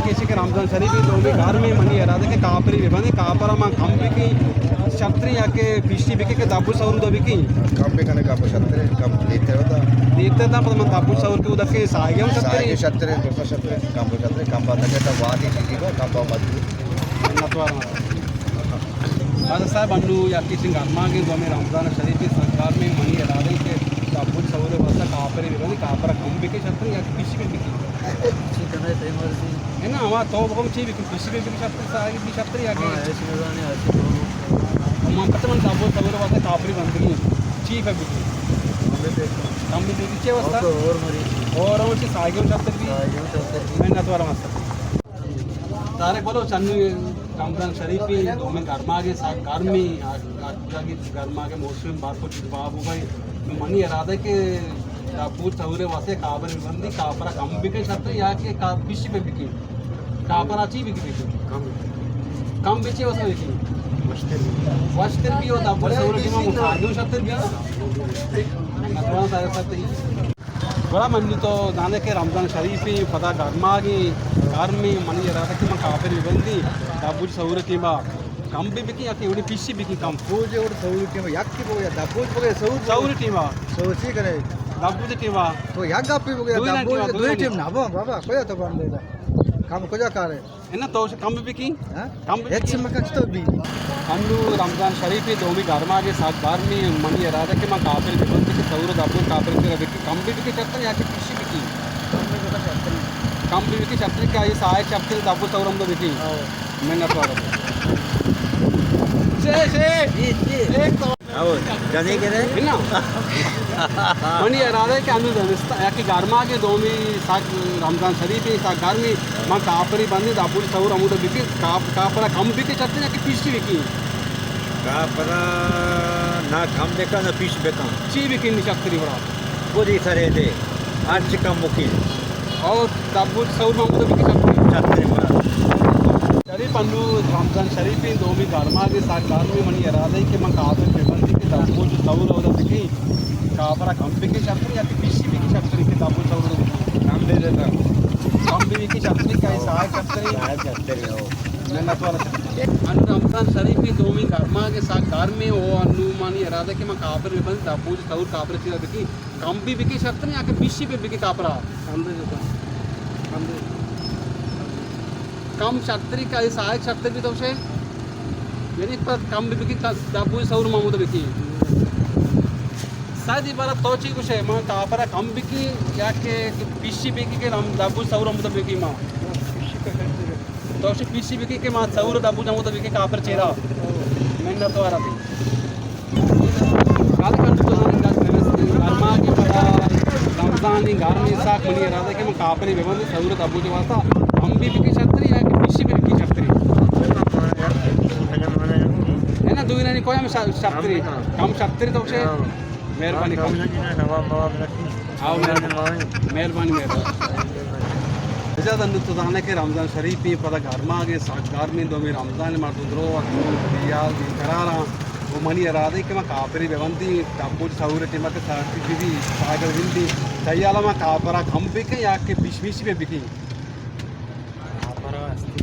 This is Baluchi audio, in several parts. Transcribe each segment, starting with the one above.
کسی کہ رمضان شریف دومی گرمی، منی ارادہ کہ کاپری بہ بندی، کاپرا ما کم بکی شرتری یا کہ پیشی بکی کہ دبو سورو دو بکی؟ کم بکنے، کم شرتری، کم دیتے ہوتا۔ دیتے تا، پر من دبو سور کی ادھر کے ساگی ہم شرتری۔ ساگی شرتری، دوسرا شرتری، کم شرتری، کم بات ہے، تو واقعی چیزی کو، کم بات مجبور۔ منت وارم۔ بادشاہ صاحب، انو یا کسی گرما کے دومی رمضان شریف سرکار میں منی ارادہ کہ دبو سور واسطہ کاپری بہ بندی، کاپرا کم بکی شرتری یا کہ پیشی بکی؟ چی کنے تئی مرضی۔ ہے نا، ہما تو بگم چی بکن، پشی بکن شرتر، ساگی بی شرتر یا کہ؟ ہاں، ایسی نزانی، ایسی تو۔ ہم پتہ من دبو سور واسطہ کاپری بندگی۔ چی پہ بکن؟ ہمیں دیکھ۔ کم بی بکن چی واسطہ؟ اور، اور مری۔ اور ہم چی ساگی ہم شرتر بی؟ ساگی ہم شرتر بی۔ منت وارم واسطہ۔ طارق بلوچ، انو رمضان شریفی دومی گرماگے، سک گرمی، آ، آ، گرماگے موسم بار کو چیز باب ہو گئی۔ منی ارادہ کہ دبو سور واسطہ کاپر بندی، کاپرا کم بکن شرتر یا کہ کا-، پیشی پہ بکن؟ کاپرا چی بکی بکن؟ کم۔ کم بچے واسطہ بکن؟ وشتر بی۔ وشتر بی و دبو سور کی ما مفادو شرتر بی۔ نتوان سارے ساتھ ہی۔ گڑا منی تو زانے کہ رمضان شریفی، پدا گرماگی، گرمی، منی ارادہ کہ من کاپر بندی، دبو سور کی ما کم بی بکی یا کہ وڑی پیشی بکی کم؟ دبوج اور سور ٹیم یک کی بگو یا دبوج بگو یا سور بگو؟ سور ٹیم آ۔ سور چی کرے؟ دبوج ٹیم آ۔ تو یک گپی بگو یا دوئی نا دبوج، ٹیم آ، دوئی دوئی ٹیم۔ ٹیم نہ بگو بابا، کوئی تو بندے دا۔ کم کجا کارے؟ ہے نا، تو کم بی بکی؟ ہاں؟ کم بی ہچ بکی؟ مکن تو بی۔ انو رمضان شریف دومی گرما کے ساتھ بار میں منی ارادہ کہ من کاپر بی بندی کہ سور دبوج کاپر کرا بکی، کم بی بکی شرتر یا کہ پیشی بکی؟ کم بی بکی شرتر۔ کم بی بکی شرتر کہ آئی ساہے شرتر دبوج سور ہم دو بکی۔ ہاں۔ منت وارم۔ شے، شے۔ جی، جی۔ ایک تو۔ او، جنے کے رہے؟ نا۔ منی ارادہ ہے کہ انو زمستان، یا کہ گرما کے دومی ساگ رمضان شریف ہے، ساگ گرمی، من کاپری بندی، دبوج سور ہمودا بکی، کاپ-، کاپرا کم بکی شرتر یا کہ پیشی بکی؟ کاپرا نہ کم بکا، نہ پیش بکا۔ چی بکی نی شرتری برا؟ خودی سرے دے، ہر چی کم مکی۔ اور دبوج سور ہمودا بکی شرتری؟ شرتری برا۔ شریف انو رمضان شریف دومی گرما کے ساگ گرمی، منی ارادہ ہے کہ من کاپر بی بندی کہ دبوج سور اودا بکی، کاپرا کم بکی شرتری یا کہ پیشی بکی شرتری کہ دبوج سور اودا بکی؟ کم بی بکا۔ کم بی بکی شرتری کہ آئی ساہے شرتری؟ ساہے شرتری ہو۔ منت وارم۔ انو رمضان شریف دومی گرما کے ساگ گرمی او انو منی ارادہ کہ من کاپر بی بندی، دبوج سور کاپر چیرا بکی، کم بی بکی شرتر یا کہ پیشی بی بکی کاپرا؟ کم بی بکا۔ کم بی۔ کم شرتری کہ آئی ساہے شرتر بی تو شے؟ یعنی پر کم بی بکی، دبوج سور ہمودا بکی۔ سادی بارا تو چی گوشے، ما کاپرا کم بکی یا کہ پیشی بکی کہ ہم دبوج سور ہمودا بکی ما؟ تو شے پیشی بکی کہ ما سور دبوج ہمودا بکی کاپر چیرا۔ منت وارم۔ گل کنت تو زانگ گرما کے پدا رمضان گرمی ساگ، منی ارادہ کہ من کاپری بی بندی سور دبوج واسطہ کم بی بکی شرتری یا کہ پیشی بی بکی شرتری؟ ہے نا، دوئی نانی کوئی ہم شا-، شرتری، کم شرتری تو شے۔ مہربانی کم۔ آؤ، مہربانی۔ مہربانی، مہربانی۔ اجازت انو تو زانے کہ رمضان شریف پدا گرما کے ساگ گرمی، دومی رمضان مردم درو، بیال، بے قرار۔ و منی ارادہ کہ من کاپری بی بندی، دبوج سور ٹیما کہ ساگ بی، ساگ بی، تیالا من کاپرا کم بکن یا کہ پیش پیشی بی بکن؟ کاپرا استی کہ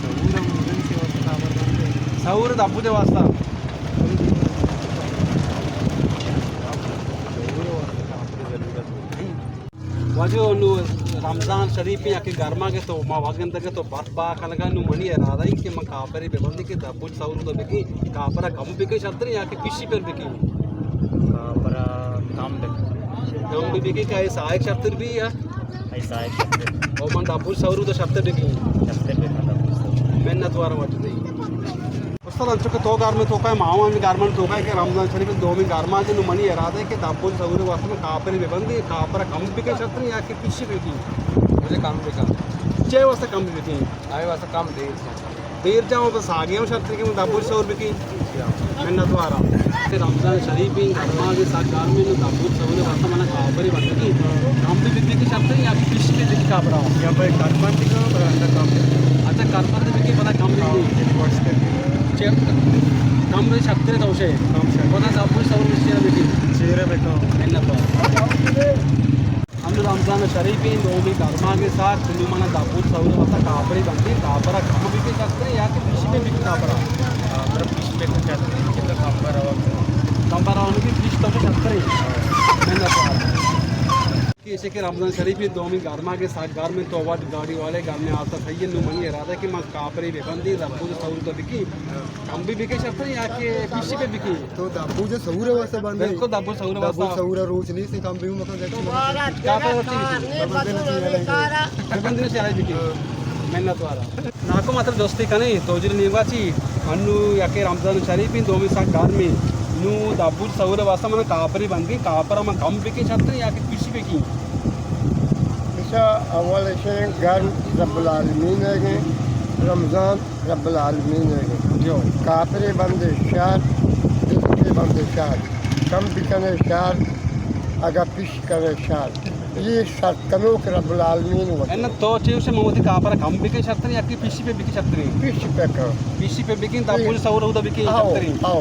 سور ہم بکن، سے واسطہ کاپر بندے۔ سور دبوج واسطہ۔ سور واسطہ کاپر ضرورت نہیں۔ واجہ انو رمضان شریف یا کہ گرما کے تو ما وگندگے تو برف با کنگا، نو منی ارادہ ای کہ من کاپری بی بندی کہ دبوج سور دا بکی، کاپرا کم بکی شرتر یا کہ پیشی پر بکی؟ کاپرا کم بکی۔ کم بی بکی کہ آئی ساہے شرتر بی یا؟ آئی ساہے شرتر۔ او من دبوج سور دا شرتر بکی؟ شرتر بی من دبوج سور۔ منت وارم واجہ تئی۔ استاد، انچو کہ تو گرمے توکا ئے، ما ہم ہمے گرمانی توکا ایں کہ رمضان شریف دومی گرما کہ نو منی ارادہ اے کہ دبوج سور واسطہ من کاپرے بہ بندی، کاپرا کم بکن شرتر یا کہ پیشی بکن؟ مجھے کم بکن۔ چے واسطہ کم بکن؟ آئی واسطہ کم دیر جاں۔ دیر جاں، بس آگے ہم شرتر کہ من دبوج سور بکن۔ منت وارا۔ کہ رمضان شریف ایں، گرما کہ سک گرمے، نو دبوج سور واسطہ من کاپرے بندگی۔ کم بی بکن کہ شرتر یا کہ پیشی بکن کاپرا؟ یا بھائی کرپان بکن، پر اندر کم بکن۔ اچھا، کرپان بکن، پدا کم بکن۔ چیک کم بی شرتر تو شے۔ کم شرتر۔ پدا دبوج سور چیرا بکن۔ چیرا بکن۔ منت وارا۔ رمضان شریف ءِ دومی گرماگ ءِ ساعت، نوں منا دبوج سحور ءِ واسطہ کاپرے بندی، کاپرا کم بکن شرتریں یا کہ پیشی پہ بکن کاپرا؟ کاپرا پیشی پہ بکن شرتریں، کہ تو کمبر ہوا۔ کمبر ہوا کہ پیش تو شرتریں۔ منت وار۔ کہ ایشی کہ رمضان شریف ءِ دومی گرماگ ءِ ساعت گرم ءَ، تو وت گاڑی والے گرم ءَ آتا صحیح ہے، نوں منی ارادہ کہ من کاپرے بہ بندی، دبوج سحور تو بکی۔ کم بھی بکن شرتر یا کہ پیشی پہ بکن؟ تو دبوج سحور ءِ واسطہ بندے؟ بالکل، دبوج سحور ءِ واسطہ۔ دبوج سحور ءِ روچ نیست، کم بھی مکن۔ کاپر وتی بکن۔ ببندی نہ چاہے بکن۔ منت وارا۔ ناکو مطلب دوستی کنے، تو جل نیوا چی، انو یا کہ رمضان شریف ءِ دومی ساعت گرم ءَ، نوں دبوج سحور ءِ واسطہ من کاپرے بندی، کاپرا من کم بکن شرتر یا کہ پیشی بکن؟ ایشا اول ایشیں گرم رب العالمین ءِ گیں، رمضان رب العالمین ءِ گیں۔ جو۔ کاپرے بندے شر، دستے بندے شر، کم بکنے شر، اگا پیش کنے شر۔ یہ شر کنوک رب العالمین وت۔ انہ تو چے اسے موتی کاپرا کم بکن شرتر یا کہ پیشی پہ بکن شرتر؟ پیشی پہ کن۔ پیشی پہ بکن، دبوج سحور اودا بکن آؤ، شرتر؟ آؤ۔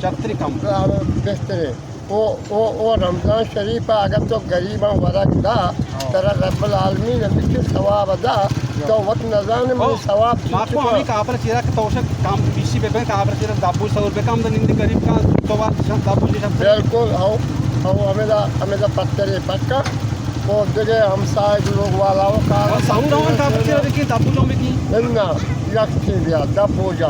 شرتر کم۔ آؤ، بہترے۔ او، او، او رمضان شریف ءَ اگر تو غریباں ورگ دا، ہاں۔ ترا رب العالمین ہمیشہ ثواب دا، ہاں۔ تو وت نزان من او، ثواب چی ماکو چکا؟ ہمیں کاپر چیرا کہ تو شک کام پیشی بے بے کاپر چیرا دبوج سحور بے کام دا نندی غریب کا تو وت شب دبوج شب۔ بالکل، او، او ہمیں دا، ہمیں دا پترے پکا۔ او دگہ ہمسائے لوگ والا او کار۔ او سحور ہم کاپر چیرا بکی، دبوج ہم بکی۔ نہ، یک چیز یا دبوجا۔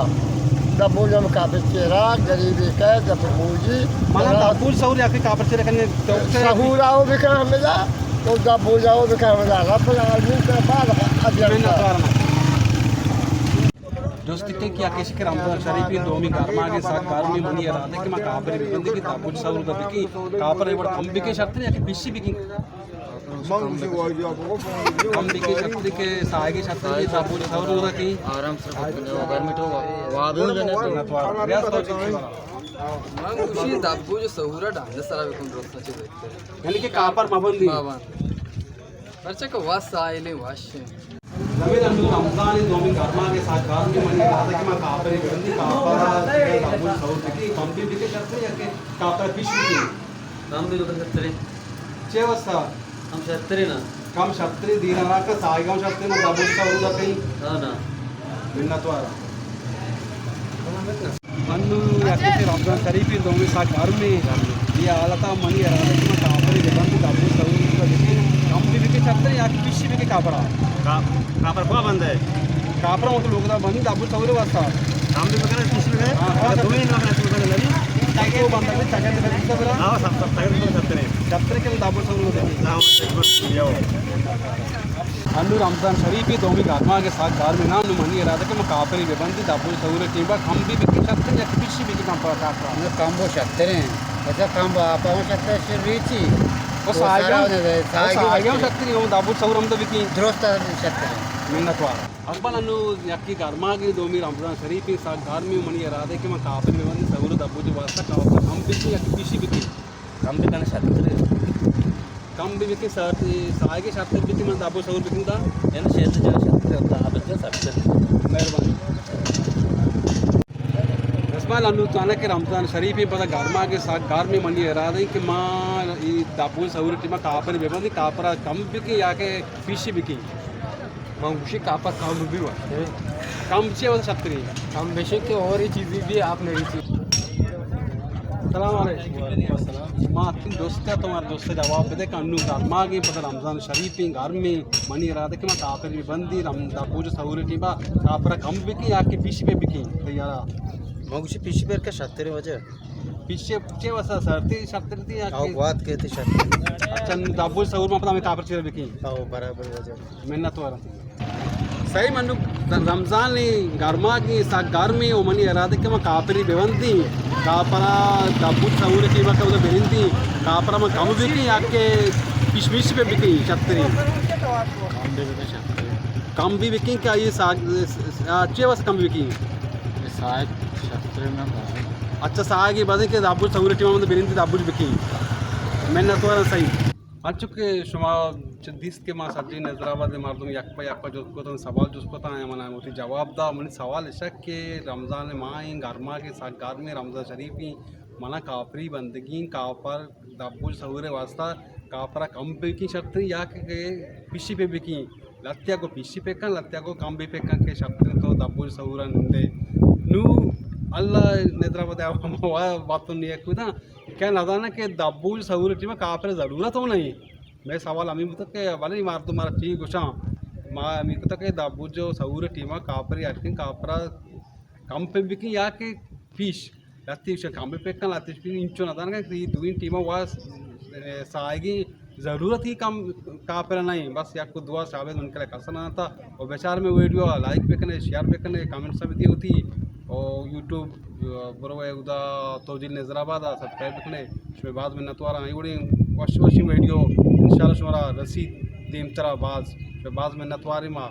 دبوجا ہم کاپر چیرا، غریبی کہ دبوجی۔ مانا دبوج سحور یا کہ کاپر چیرا کنے تو سحور آؤ بکا ہمیں دا، تو دبوج آؤ بکا ہمیں دا۔ رب العالمین سے بعد اجر منت وار۔ دوستی کہ کیا کسی کہ رمضان شریف ءِ دومی گرماگ ءِ ساعت گرم ءَ، منی ارادہ کہ ما کاپرے بندی کہ دبوج سحور دا بکی، کاپرے وڑ کم بکن شرتر یا کہ پیشی بکن؟ کم بکن شرتر کہ ساہگے شرتر کہ دبوج سحور دا کی۔ آرام سے گرمی تو وابے ہو جانے تو۔ من گوشی دبوج سحور ڈاند سرا بکن درست چیز۔ یعنی کہ کاپر مبندی۔ مبند۔ پرچہ کہ وس آئلیں وش۔ زمین انو رمضان ءِ دومی گرماگ ءِ ساعت گرم ءَ، منی ارادہ کہ ما کاپرے بندی، کاپرا دبوج سحور بکی، کم بھی بکن شرتر یا کہ کاپرا پیش بکن؟ کم بھی بکن شرتریں۔ چے واسطہ؟ کم شرتریں نا۔ کم شرتریں، دین ءَ را کہ ساہگاں شرتریں، ما دبوج سحور دا کئی۔ ہاں نا۔ منت وار۔ انو یک رمضان شریف ءِ دومی ساعت گرم ءَ، یہ حالتا منی ارادہ کہ ما کاپرے ببند، دبوج سحور دا بکن، کم بھی بکن شرتر یا کہ پیشی بکن کاپرا؟ کا-، کاپر کوا بند ہے؟ کاپرا وہ تو لوگ دا بند، دبوج سحور واسطہ۔ کم بھی بکن، پیشی بکن؟ ہاں، ہاں۔ اگر دومی نہ بکن، تو بند نہیں۔ تو بند نہیں، تاکہ تو بکن، ہاں، سب، سب، تاکہ تو بکن شرتریں۔ شرتر کہ دبوج سحور دا بکن۔ ہاں، بالکل، یو۔ انو رمضان شریف ءِ دومی گرماگ ءِ ساعت گرم ءَ، نوں منی ارادہ کہ ما کاپرے ببندی، دبوج سحور ءِ ٹیما کم بھی بکن شرتر یا کہ پیشی بکن کاپرا؟ نہ، کم بو شرتریں۔ بس کم بو، آپا ہوں شرتر شر ریچی۔ وہ ساہگاں، ساہگاں شرتریں، ہوں دبوج سحور ہم تو بکن۔ درست شرتریں۔ منت وار۔ اقبال، انو یکی گرماگ ءِ، دومی رمضان شریف ءِ ساعت گرم ءَ، منی ارادہ کہ ما کاپرے ببندی، سحور دبوج واسطہ کاپرا کم بکن یا کہ پیشی بکن؟ کم بکن شرتریں۔ کم بھی بکن ساعت، ساہگے شرتر بکن، من دبوج سحور بکن دا۔ یعنی شرتر جا شرتر، دبوج جا شرتر۔ مہربانی۔ اسماعیل، انو زانا کہ رمضان شریف ءِ پدا گرماگ ءِ ساعت گرم ءَ، منی ارادہ ہے کہ ما اے دبوج سحور ءِ ٹیما کاپرے ببندی، کاپرا کم بکن یا کہ پیشی بکن؟ من گوشی کاپر کم بھی وشتر۔ کم چی واسطہ شرتریں؟ کم بشے کہ اور یہ چیزیں بھی آپ نہیں چیز۔ السلام علیکم۔ وعلیکم السلام۔ ما اتیں دوست ءَ، تو مارا دوست ءَ جواب بدے کہ انو گرماگ ءِ، پدا رمضان شریف ءِ، گرم ءَ، منی ارادہ کہ ما کاپرے ببندی، رم-، دبوج سحور ءِ ٹیما کاپرا کم بکن یا کہ پیشی پہ بکن؟ تیارا۔ من گوشی پیشی پر کہ شرتریں وجہ۔ پیشی چے واسطہ شرتر، شرتر تھی یا او کہ وات کہتے شرتر۔ اچھا، دبوج سحور ما پدا ہمیں کاپر چیرا بکن۔ او برابر وجہ۔ منت وار۔ صحیح، من رمضان ءِ گرماگ ءِ، سک گرم ءَ، او منی ارادہ کہ ما کاپرے ببندی، کاپرا دبوج سحور ءِ ٹیما کہ اودا بنندی، کاپرا ما کم بکن یا کہ پیش پیش پہ بکن شرتریں؟ کم بھی بکن شرتریں۔ کم بھی بکن کہ یہ ساگ، آ، چے واسطہ کم بکن؟ یہ ساگ شرتریں نا بازیں۔ اچھا، ساگ یہ بازیں کہ دبوج سحور ءِ ٹیما من بنندی دبوج بکن۔ منت وار، صحیح۔ انچو کہ شما چہ دیست کہ ما سجیں نظر آباد ءِ مردم یک پہ یک پہ جست کتن، سوال جست کتن، آیاں منا وتی جواب دا۔ منی سوال اشک کہ رمضان ءِ ماہ ایں، گرماگ ءِ، سک گرم ءَ، رمضان شریف ایں، منا کاپرے بندگی ایں، کاپر دبوج سحور ءِ واسطہ کاپرا کم پہ بکیں شرتر یا کہ پیشی پہ بکیں، لتیا کو پیشی پہ کن، لتیا کو کم بھی پہ کن کہ شرتر تو دبوج سہورا نندے۔ نو اللہ ندرا بدے، باتوں نیک کتا کہ نزانا کہ دبوج سہور ٹیما کاپر ضرورت ہو نہیں۔ مئے سوال ہمے بوتگ کہ بلے مردم مارا چی گوشاں، ما ہمے کتگ کہ دبوج و سہور ٹیما کاپر یا کہ کاپرا کم پہ بکیں یا کہ پیش لتی گوشاں کم پہ کن، لتی گوشاں انچو نہ دانگ کہ دوئیں ٹیما وا ساہگی ضرورت ہی کم کاپر نہیں، بس یک دو شابید من کلے کس نہ تھا۔ و بچار میں ویڈیو لائک بکنے، شیئر بکنے، کمنٹس بھی ہوتی، و یوٹیوب برو ادا توجیل نظر آباد سبسکرائب بکنے۔ شمے باز منتوار، آئی وڑیں وش وشیں ویڈیو انشاءاللہ شمارا رسید دیمترا باز۔ شمے باز منتوار ما۔